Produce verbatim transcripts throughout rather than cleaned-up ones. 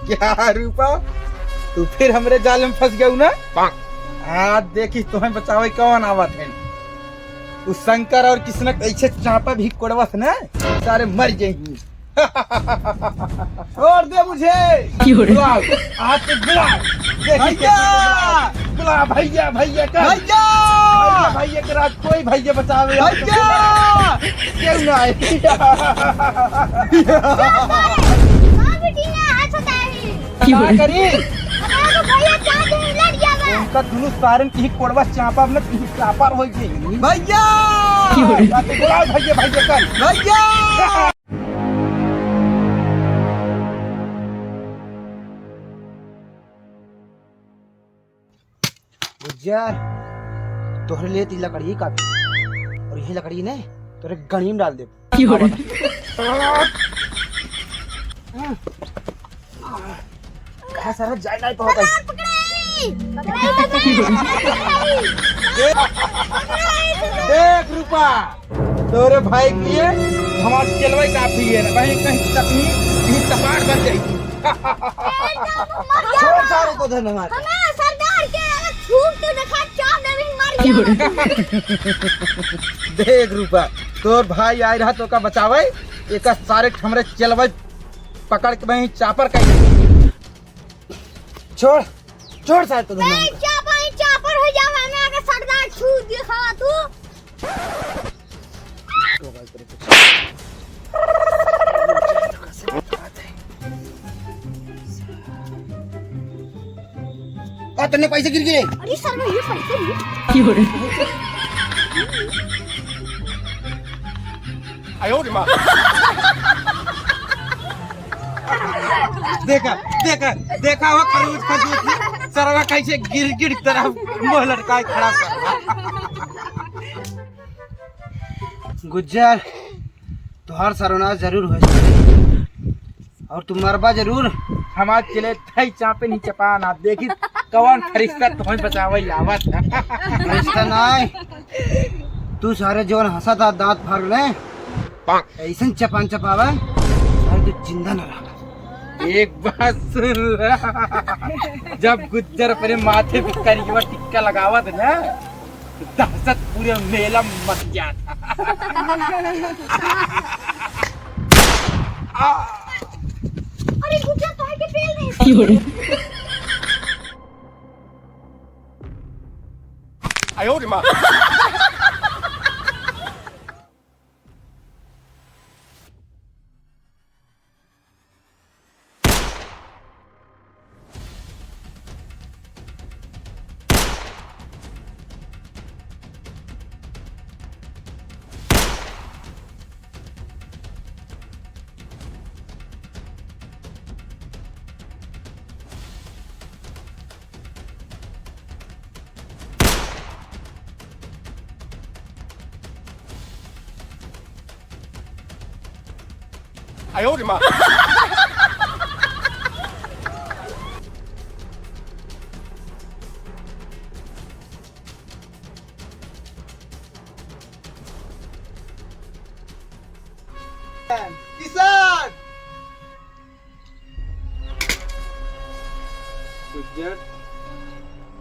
क्या रूपा, तू फिर हमरे जाल में फंस गयू ना? आज देखी तोहें बचावे कौन आवत है। उ शंकर और किसनक ऐसे चापा भी कोड़वस ना, सारे मर जाएंगे। छोड़ दे मुझे। क्यों रे? बुलाओ, आज तो बुलाओ। देखी भैया! कैसे बुलाओ। बुला भैया, भैया का। भैया! भैया, भैया के राज कोई भैया बचावे। भैया! क्यों ना आए? हाँ, बिटिया, हाथ उठाए। का करी? हमारा तो भैया चार दिन लड़ गया बा। उनका दुनु सारन की कोड़वा चापा में कहीं चापा हो गई। भैया! क्यों रे? बुलाओ भैया, भैया कर। भैया! गुज्जर, तोहरे लिए ती लकड़ी काफी, और यही लकड़ी ने तोरे गणी में डाल दे। क्यों रे? कहाँ सारा जाए नहीं तो होता है। पकड़ाई! पकड़ाई, पकड़ाई, पकड़ाई! देख रूपा, तोरे भाई के लिए हमार चेलवई काफी है ना, कहीं, कहीं चटनी, कहीं चपाट बन जाई। छोड़ सारे को धन्यवाद। हमें सरदार के अगर छूट के देखा, चाप देवी मर गया। देख रूपा, तोर भाई आए रहा तो का बचावे, एक सारे हमरे चेलवई पकड़ के वहीं चापर कर। छोड़, छोड़ सारे को नहीं, धन्यवाद। चापर ही चापर हो जावा, हमें अगर सरदार छूट देखा तू। आ, तन्ने पैसे गिर गए। अरे सर, मैं ये पैसे नहीं। क्यों रे? आयो रे माँ। देखा, देखा, देखा हो खरगोश, खरगोश ने सरवा कैसे गिर गिर तरफ मुंह लटकाए खड़ा कर। गुज्जर, तुहार सर्वनाश जरूर होए। और तू मरबा जरूर। हमार चले थाई चापे नहीं चपान, आप देखी कौन फरिश्ता तुम्हें बचावे आवत। फरिश्ता नाय, तू सारे जौन हंसा था दांत फाड़ ले, ऐसन चपान चपावे, सारे तू जिंदा न रहा। एक बात सुन ला, जब गुज्जर अपने माथे पे करियवा टिक्का लगावत ना, दहशत पूरे मेला में मच जाता। अरे गुज्जर, काहे के फेल नहीं? क्यों रे? आयो रे माँ। आयो रे माँ। किसान। गुज्जर,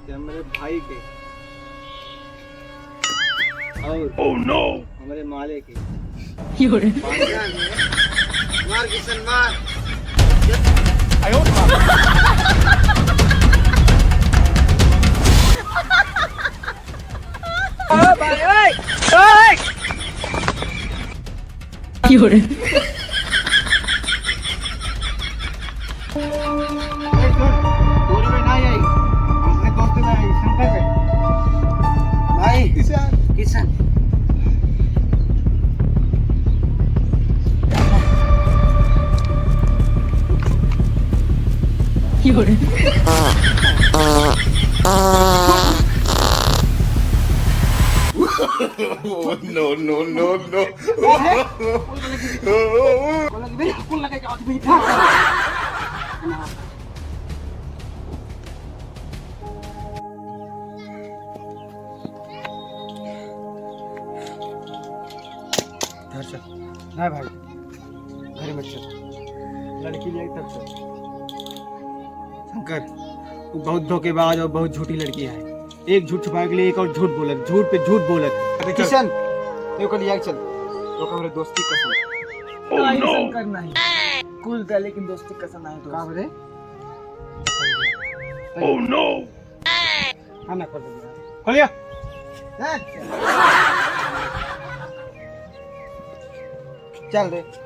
ते हमरे भाई के और हमरे माले के। मार किशन, मार। आयो रे माँ। ओ भाई, ओए, ओए। क्यों रे? ए, सुन, तोरे पे ना आई, हमरे दोस्त पे आई, शंकर पे। भाई, किशन। किशन। क्यों रे? No, no, no, no। घर चल। नहीं भाई, घर में चल। लड़की ले आई तब चल। शंकर, वो बहुत धोखेबाज और बहुत झूठी लड़की है। एक झूठ छुपावे के लिए एक और झूठ बोलत, झूठ पे झूठ बोलत। अबे चल। किशन, तू ओका लिया के चल। तो हमरे दोस्ती कसम। नहीं शंकर, नहीं। कुल का लेकिन दोस्ती कसम है दोस्त। का बरे? Oh no! हाँ, ना खोल दे। खोलिया। हाँ? चल रे।